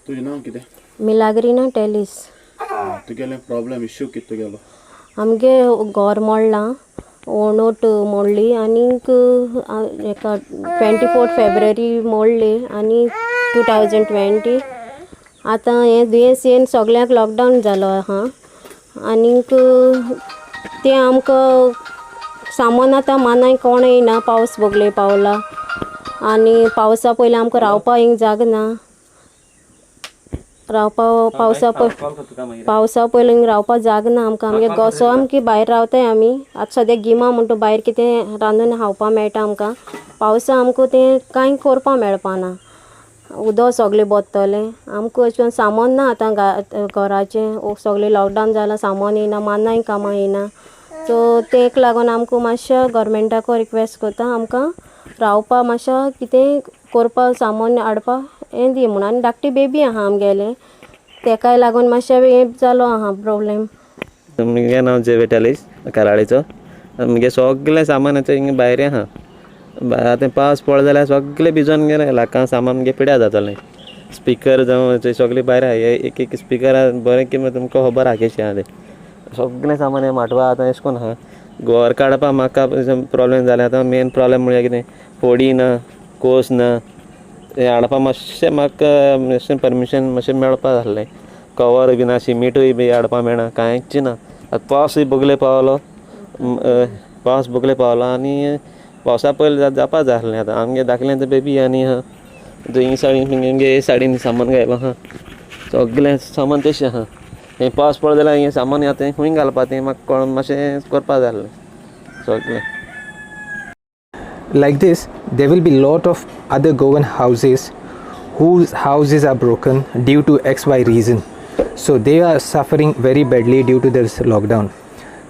तुजें नांव कितें? मिलाग्रिना टेलीस. तुगेलें प्रॉब्लम इश्यू कितें तुगेलो? आमगे घर मोडलां, वणोट मोडली आनीक हेका 24 फेब्रुवारी मोडली आनी 2020. आतां हें दुयेंस येवन सगळ्यांक लॉकडावन जालो आहा आनीक तें आमकां सामान आतां मानाय कोण येयना. पावस बगले पावला आनी पावसा पयलीं आमकां रावपा हिंग जाग ना. रावपा पावसा पावसा पयलीं रावपा जाग ना आमकां. आमगे गोसो आमकी भायर रावताय आमी. आतां सद्या गिमा म्हणटा भायर कितें रांदून खावपा मेळटा आमकां. पावसा आमकां तें कांय करपा मेळपा ना. उदक सगळें बोत्तलें आमकां. अशें करून सामान ना आतां घराचें. सगळें लॉकडावन जालां, सामान येयना, मानाय कामां येयना. सो तेक लागून आमकां मातशें गव्हर्मेंटाक रिक्वेस्ट करता, आमकां रावपा मातशें कितें करपा, सामान हाडपा हें दी म्हणून. आनी धाकटी बेबी आहा आमगेलें, तेकाय लागून मातशें हें जालो आहा प्रॉब्लेम. मुगे नांव जेवेटालीस काराळेचो. मुगे सगळें सामान आतां हिंगा भायर आहा. आतां पावस पडलो जाल्यार सगळें भिजोन गेलें. लाखां सामान मुगे पिड्यार जातलें. स्पिकर जावं सगळें भायर आहा. एक एक स्पिकर बरें कितें तुमकां खबर आहा कशें आहा तें. सगळें सामान हें माटवा आतां एशें कोन्न आहा. घर काडपा म्हाका प्रॉब्लेम जालें. आतां मेन प्रॉब्लेम म्हळ्यार कितें, फोडी ना, कोस ना, तें हाडपा मातशें म्हाका मातशें परमिशन मातशें मेळपा जाय आसलें. कवर बी ना, शिमिटूय बी हाडपा मेळना, कांयच ना. आतां पावसूय बगले पावलो, पावस बगले पावलो आनी पावसा पयलीं जावपा जाय आसलें. आतां आमगे धाकलें तें बेबी आनी आहा ही सायडीन, आमगे हे सायडीन सामान घायलो आहा. सगळें सामान तशें आहा. हें पावस पडलो जाल्यार हें सामान आतां खंय घालपा तें म्हाका कोण मातशें करपा जाय आसलें सगळें. Like this, there will be lot of other Goan houses whose houses are broken due to XY reason. So they are suffering very badly due to this lockdown.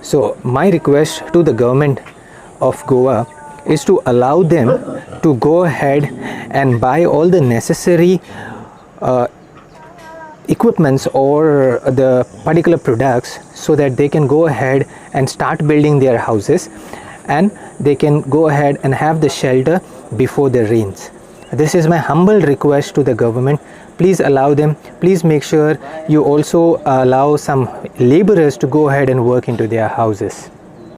So my request to the government of Goa is to allow them to go ahead and buy all the necessary equipments or the particular products so that they can go ahead and start building their houses and they can go ahead and have the shelter before the rains. This is my humble request to the government. Please allow them. Please make sure you also allow some laborers to go ahead and work into their houses.